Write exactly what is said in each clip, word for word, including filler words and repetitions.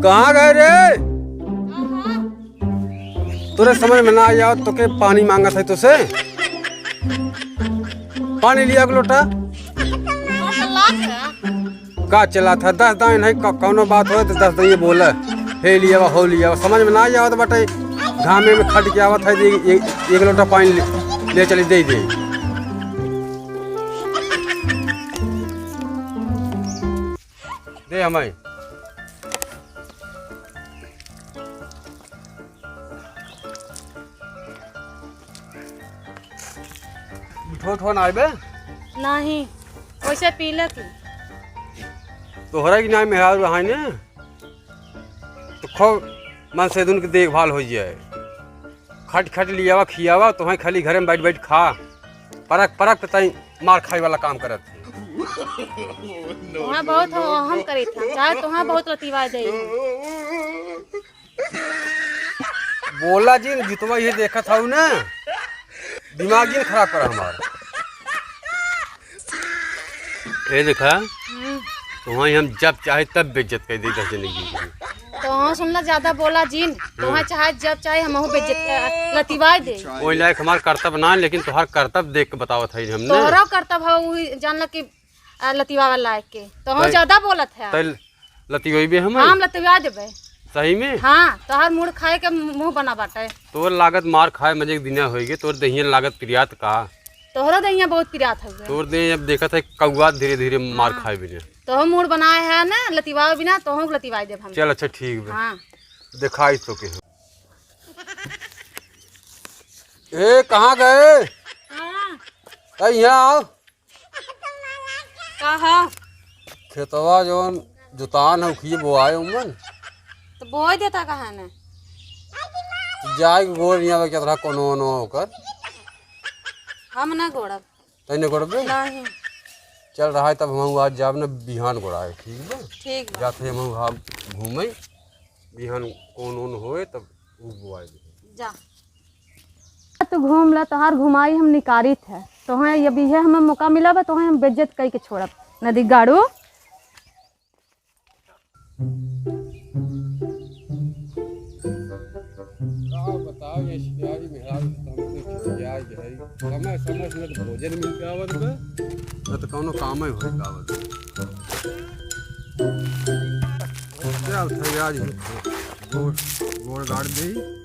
कहाँ गए रे? तोरे समझ में ना आया, तोके पानी मांगत है तोसे। पानी लिया एक लोटा। का चला था? दस दाई नहीं, क-, कौनो बात हो तो दस दाई बोले, "हे लिया, हो लिया।" समझ में ना आवत बाटे, घामे में खट के आवत है, दे, ए-, एक लोटा पानी ले, ले चली, दे दे। दे हमें। उठो, उठो ना आइबे। नहीं, वैसे पी ले तू। तोहरा की नाई मेहरारू रहाई ने, तो खूब मन से दुन के देखभाल हो जाए। खट खट लियावा, खियावा, तोहें खाली घरे में बैठ बैठ खा। परक परक के ताई मार खाए वाला काम करत है। तोहाँ बहुत हो, हम करी था, चाहे तोहाँ बहुत लतिवा जाई। बोला जिन, जितवा ये देखत हऊ ना, दिमाग जिन खराब कर हमार। ए देखा, हम्म। तोहई हम जब चाहे तब बेइज्जत कर दे दस जने की। तोहई सुनला, ज्यादा बोला जिन, तोहई हम्म। चाहे जब चाहे हमहू बेइज्जत कर, लतिवाए दे। ओई लायक हमार कर्तव्य ना है, लेकिन तोहार कर्तव्य देख के बतावत है हमने। तोहरो कर्तव्य है, वही जान ला कि आ, लतिवावे लायक के। तो हम तै-, ज्यादा बोलत है। तै लतिवैबे हम? हाँ, हम लतिवा देबे। सही में? हाँ, तोहर मूड़ खाए के मुंह बना बाटे। तोर लागत मार खाए मजे के दिना होइगे, तोर देहिया लागत पिरियात का? तोहरो देहिया बहुत पिरियात हउए। तोर देह अब देखत है कौआ धीरे धीरे मार हाँ। खाए बिना। तोहर मूड़ बनाए है ना, लतिवावे बिना, तोहू के लतिवाई देब हम। चल अच्छा ठीक बा। हाँ। देखाई तो के हो। ए, कहाँ गए? हाँ। ए, यहाँ आओ। कहा? खेतवा जौन जुतान है, उखिए बोआए उमन। तो बोए देता कहा ने? तो जाए के गोड़ यहाँ पे केतना कोनो ओनो ओकर। हम ना गोड़ब। तैने गोड़बे? नहीं। चल रहा है, तब हम आज जाब ना बिहान गोड़ाए, ठीक बा? ठीक बा। जाते हम घूमे, बिहान कौन ओन होए, तब उ बोआए दे। जा। तू घूम ला, तोहार घुमाई हम निकारित है। तोहें अब इहे हमें मौका मिला बा, तोहें हम बेइज्जत कई के छोड़ब। नदी गाड़ू। का बताओ, ये सियारी मेहरारू से तो हमसे खिसिया गई। समय, समय से न तो भोजन मिल के आवत बा, न तो कौनो कामे होए के आवत बा। चल, थैया जी, गोड़, गोड़ गाड़ दे।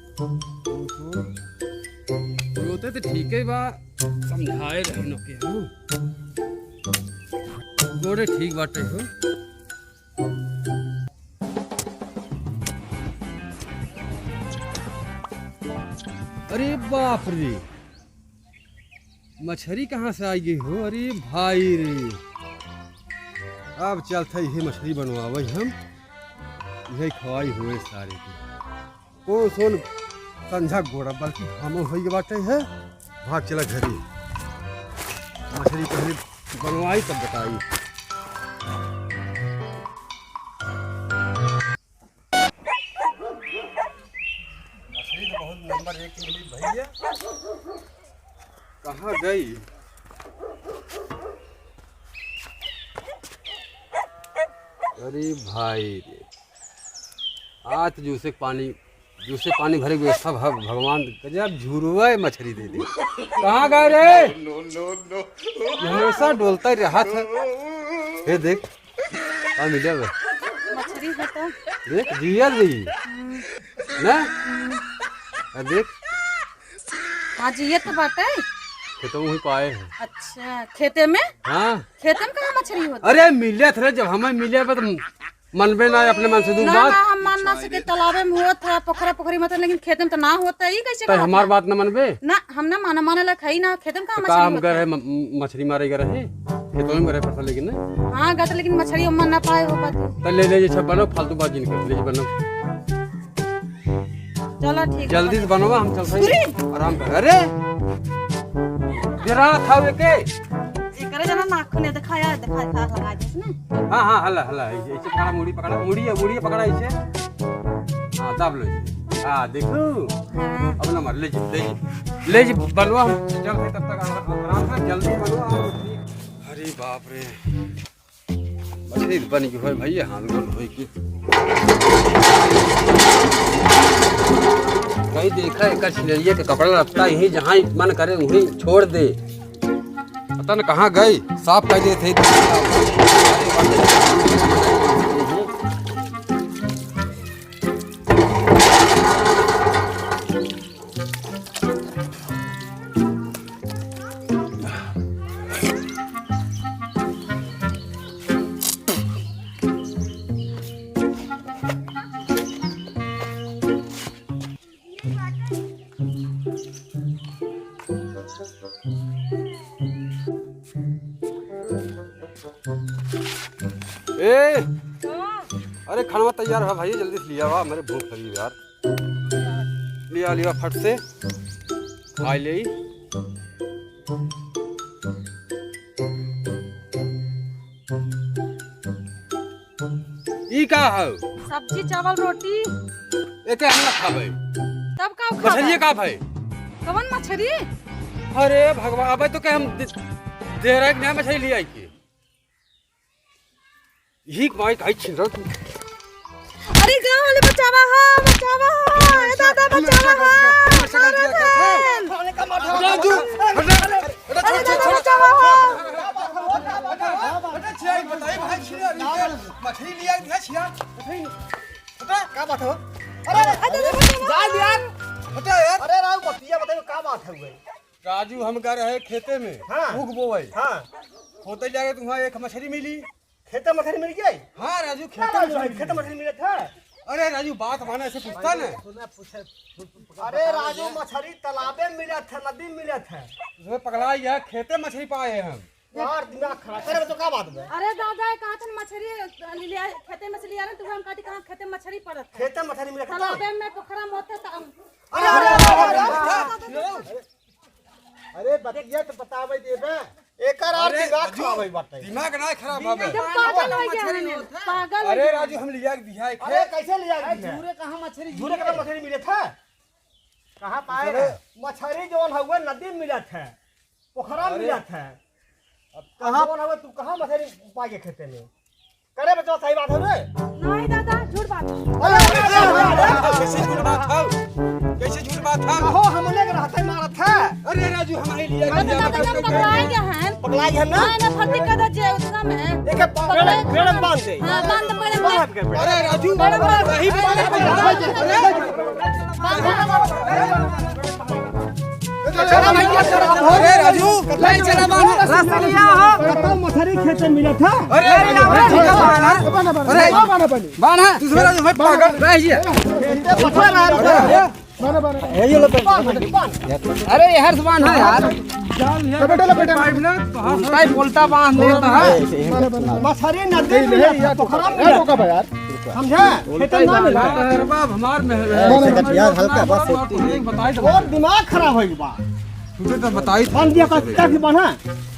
रोते तो ठीक है बा, समझाए रहे न के, हाँ। गोड़े ठीक बाटे हो। अरे बाप रे, मछरी कहाँ से आई गई हो? अरे भाई रे, अब चलत है, इहे मछरी बनवावे हम, इहे खवाई हुए सारे के। कौन सोन संझा गोड़ा, बल्कि घामो होई बाटे है। भाग चला घरे, मछरी पहले बनवाई तब बताई। मछली तो बहुत नंबर एक मिली भैया। कहाँ गई? अरे भाई रे, आज जूसे पानी, जूसे पानी भरे के व्यवस्था भग-, भगवान गजब झुरवा मछली दे दे। कहाँ गए रे? No, no, no। हमेशा डोलता ही रहा था। हे देख, का मिले बे? मछरी है तो। देख, जिया गई। हम्म। ना? हम्म। आ देख। हाँ, जिया तो बाटे। खेतों में पाए हैं। अच्छा, खेते में? हाँ। खेते में कहाँ मछरी होती? अरे, मिले थे, जब हमें मिले बे तो मनबे ना अपने मन से दू ना, बात। ना, हम मान ना सके, तालाबे में होत है, पोखरा पोखरी में तो, लेकिन खेते में तो ना होता, ई कैसे तो कहत हमार है? बात न मनबे? ना, हम ना माना, माने ला खाई ना, खेते में कहाँ तो का मछली हम होता गए है? म-, मछली मारे गए रहे, खेतों में गए फसल लेकिन ना। हाँ, गए तो लेकिन मछली हम ना पाए हो पाती। तो ले, ले, ये सब बनाओ, फालतू बात जिन कर, ले, ये बनाओ। चलो, ठीक है। जल्दी से बनवा, हम चलते हैं। अरे! आराम कर। अरे! गिरा था वे के? एकरे जना नाखून है, दिखाया, दिखाया, था लगा दे इसने। हाँ, हाँ, हला, हला, ऐसे, ऐसे पकड़ा, मुड़ी पकड़ा, मुड़ी है, मुड़ी पकड़ा ऐसे। हाँ, दाब लो इसे। हाँ, देखो। हाँ। अब ना मार, ले जी, ले जी। ले जी, बनवा, हम चलते हैं तब तक आराम, आराम से, जल्दी बनवा। अरे बाप रे। अरे बन गई होय भैया, हाथ गोड़ धोई के। कहीं देखा एकर छिनरिया के कपड़ा लत्ता यहीं जहाँ मन करे वहीं छोड़ दे। पता न कहाँ गई, साफ कर देते थे। ए, अरे खाना तैयार है भाई, जल्दी से लिया हुआ, मेरे भूख लगी यार। लिया लिया फट से, खा ले। ई का है? सब्जी, चावल, रोटी। एके हम ना खाबे। तब का खाबे? मछरिये का भाई? कवन मछरी? अरे भगवान, अबे तो के हम दे-, देहरा के नया मछरी ले आई के। यही माई काई छिन रहा तू। अरे गाँव वाले बचावा हो, बचावा हो, ए दादा बचावा हो, मारा था। राजू, हट, हट, हट, अरे दादा बचावा हो। हट, हट, हट, बताई भाई छिन रहा, मछली लिया दिया छिया। हटा। का बात हो? अरे, अरे, अरे, अरे, जा यार। हटा यार। अरे राव, बतिया बताइयो, का बात है भाई? राजू, हम गए रहे खेते में, हाँ। ऊख बोवई। हाँ। खोदे जा रहे, तुम्हारा एक मछली मिली। खेते मछली मिल गई? हाँ राजू, का खेते राजू, मछली मिली। खेते मछली मिले था? अरे राजू, बात माना, ऐसे पूछता ना। अरे राजू, मछली तालाबे में मिला था, नदी में मिला था। उसमें पगला गया, खेते मछली पाए हम। यार, दिमाग खराब करे, तो का बात बा? अरे दादा, एक हाथ में मछली ले लिया, खेते में से लिया ना, तो हम कहती कहाँ खेते में मछली पड़त है। खेते में मछली मिले, तालाबे में, पोखरा में होते तो हम अरे, अरे, अरे, अरे, अरे, अरे, अरे, बतिया तो बतावे देबे। एकर और अरे, दिमाग राजू, खराब होई बाटे। दिमाग ना खराब होवे। एकदम पागल हो गया है, पागल हो अरे गया। राजू, हम लिया के दिया है अरे, खेत। कैसे लिया के दिया? झूरे कहाँ मछली झूरे कहाँ मछली मिले था? कहाँ पाए अरे। रहे? मछली जौन हउवे नदी में मिलत है। पोखरा में अरे। मिलत है। अब अब कहाँ? जौन हवे तू कहाँ मछली पाए के खेते में? करे बचवा सही बात है रे। नहीं दादा, झूठ बात है। अरे, अरे, अरे, अरे, अरे, कैसे झूठ बात है? कैसे झूठ बात है? कहो हमने के रहते मारत है। अरे राजू, हमारे लिए अरे दादा, दादा, हम पकड़ाए गए हैं। पकड़ाए गए हैं ना? हाँ, ना फर्जी कदर जे उसका में। देखे, पकड़े, पेड़ बांध दे। हाँ, बांध, पेड़ बांध। बांध के पेड़। अरे राजू, पेड़ बांध। वही बांध। अरे राजू, ले चला बांध। रास्ता लिया हो। कतौ मछरी खेते मिला था। अरे, अरे, अरे, अरे, बांध, बांध, अरे, बांध, बांध, बांध। बांध, हाँ। दूसरा राजू, भाई, पागल। रह गया। ऊपर आ, ऊपर आ। बांध, बांध। यही लो तो। अरे, यार, सामान है यार। बेटा, बेटा, बेटा। पाइप ना, तो हाँ, उल्टा ही उल्टा बांध देता है। मछरी नदी में मिला था, पोखरा में मिला था। समझा? खेतन ना मिला। अरे बाप, हमार महल है। बस, बस, बस, यार, हल्का, बस। एक बताई तो। और दिमाग खराब हो गया। तुझे तो बताई। बांध दिया, कब तक बांधा?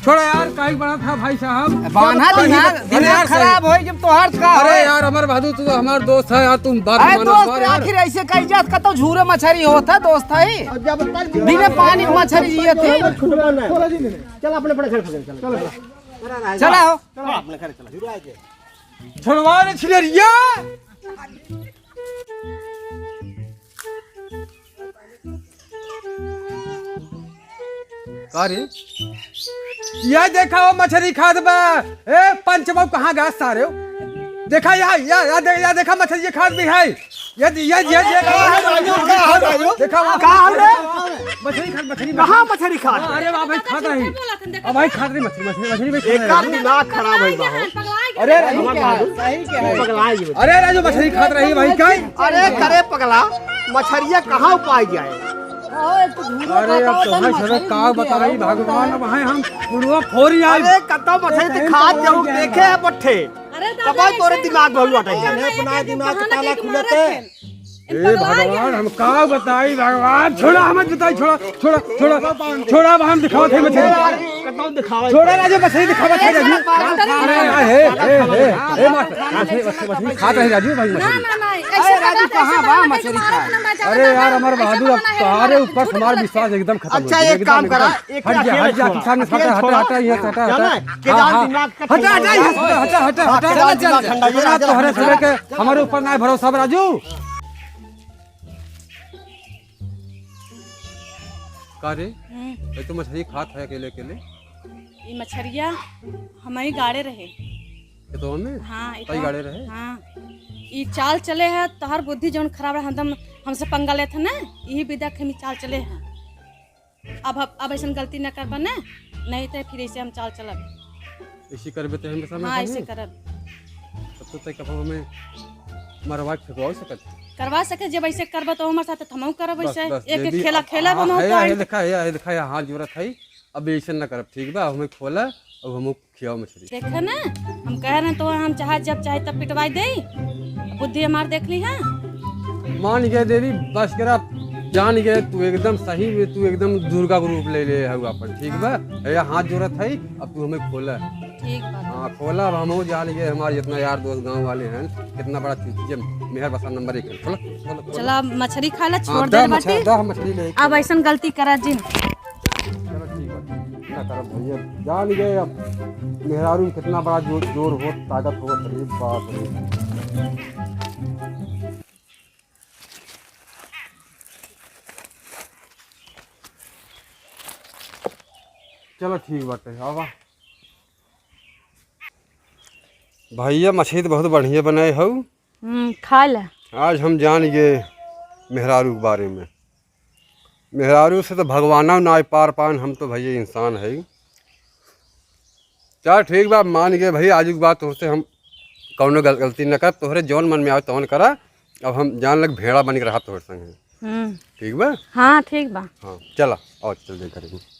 छोड़ा यार, काहे बना था भाई साहब? बांधा दिमाग, अरे दिमाग यार, खराब होई जब तोहार का अरे होई? यार, अमर बहादुर, तू तो हमार दोस्त है यार, तुम बात अरे मानो दोस्त, हमार यार। आखिर ऐसे कही जात, कतौ झूरे मछरी होत है, दोस्त है। और जब तक बिना पानी के मछरी जियत है। छुटवा ना है। चल, अपने, अपने घर चल, चल। चला हो। चल, अपने घर चल। छुड़वा रे छिनरिया। का रे? या देखा हो मछरी खात बा। ए, पंच बाबू कहाँ गया सारे हो? देखा या, या, या दे-, या देखा मछरी ये खात भी है। ये, ये, ये, ये देखा, देखा, देखा, देखा, का हाल है? मछरी खात, मछरी, कहाँ मछरी खात? हाँ, अरे वाह भाई, खात रही। अब भाई खात रही मछली, मछली, मछली भाई खात रही। एक आदमी दिमाग खराब है बा। अरे राजू, पगला गया। अरे राजू, मछली खात रही भाई, का? अरे करे पगला, मछरिया कहाँ पाई जाए? अरे अब तो भाई साहब का बताई भगवान, अब हैं हम पुरवा फोरी आए। अरे कतौ मछली तो खात जाऊ, देखे है बट्ठे। अरे तब दादा, तोरे ऐसे दिमाग बहुत लौटे। अपना दिमाग ताला खुलते। ए भगवान, हम का बताई भगवान, छोड़ा, हम बताई, छोड़ा, छोड़ा, छोड़ा, छोड़ा, अब हम दिखावत है मछली। कतौ दिखावे। छोड़ा राजू, मछली दिखावत है राजू। अरे, हे, हे, हे, हे, मास्टर, मछली, मछली, मछली खात रही राजू भाई, ना, मछली। ना, ना, अरे राजू, कहाँ बा मछरी खाए? अरे यार, हमार बहादुर, अब तुम्हारे ऊपर हमार विश्वास एकदम खत्म हो गया, अच्छा, एक काम करा, एकदम। एक हट जा, अकेले हट जा, छोड़ा, तू सामने से हटा, हटा, हटा, यहाँ से हटा, जाना हटा। है, के हाँ, जान हाँ। दिमाग का हटा, ठंडा हटा, हो जाए। हटा, हटा, हटा, हाँ, हटा, के जान चल, दिमाग चल। ठंडा हो जाए, इतना राजा तोहरे से लेके हमारे ऊपर ना भरोसा बा, राजू। का रे? हम्म। ये तो मछली खात है अकेले अकेले। ई मछरिया हमही गाड़े रहे। ये तो हमें? हाँ, ई कई तो गाड़े रहे? हाँ। ई चाल चले है, तोहर बुद्धि जौन खराब रहे, हरदम हमसे पंगा लेत है ना, यही विदा के हम चाल चले है। अब, अब, अब ऐसन गलती न करबा ना, नहीं तो फिर ऐसे हम चाल चलब। ऐसे करबे तो हमेशा में हाँ, ऐसे करब। तब तो तय कपड़ा में मरवा के फेंकवा सकत। करवा सके, जब ऐसे करबा तो हमारे साथ तो हमहू करब बस, ऐसे। बस, एक, एक खेला, खेला हाँ, बनवा है, तो है, आई। देखा है, है, देखा है, हाथ जोड़त है। अब ऐसे ना करब, ठीक बा? हमें खोला, अब हम खियाओ मछली। देखा ना, हम कह रहे हैं तो हम चाहे जब चाहे तब पिटवाई दे, बुद्धि हमार देख ली है। मान गए देवी, बस करा, जान गए तू एकदम सही में, तू एकदम दुर्गा के रूप ले ले है अपन, ठीक बा? हाँ। ये हाथ जोड़त है, अब तू हमें खोला। ठीक बा। हाँ, खोला, अब हमहू जान गए, हमारे जितना यार दोस्त गाँव वाले हैं, कितना बड़ा चूतिया, मेहर बसा नंबर एक है। खोला, खोला, खोला। चला, मछली खा ला, हाँ, छोड़ दा दे मछली, बाटी। दा मछली ले। अब ऐसन गलती करा जिन। चलो ठीक बा, ना करब भैया, जान गए अब मेहरारू में कितना बड़ा जोर, जोर हो, ताकत हो, अरे बाप रे। चलो ठीक बाटे, आवा। भैया, मछली तो बहुत बढ़िया बनाए हऊ। हम्म, खा ले। आज हम जान गए मेहरारू के बारे में। मेहरारू से तो भगवाना ना पार पान, हम तो भैया इंसान है। चल ठीक बा, मान गए भाई, आज के बाद तोहसे हम कौनो गल-, गलती न कर, तोहरे जौन मन में आवे तौन करा। अब हम जान लग भेड़ा बन के रहा तोहरे संगे। हम्म। ठीक बा? हाँ, ठीक बा। हाँ, चला, और चल जाए करेंगे।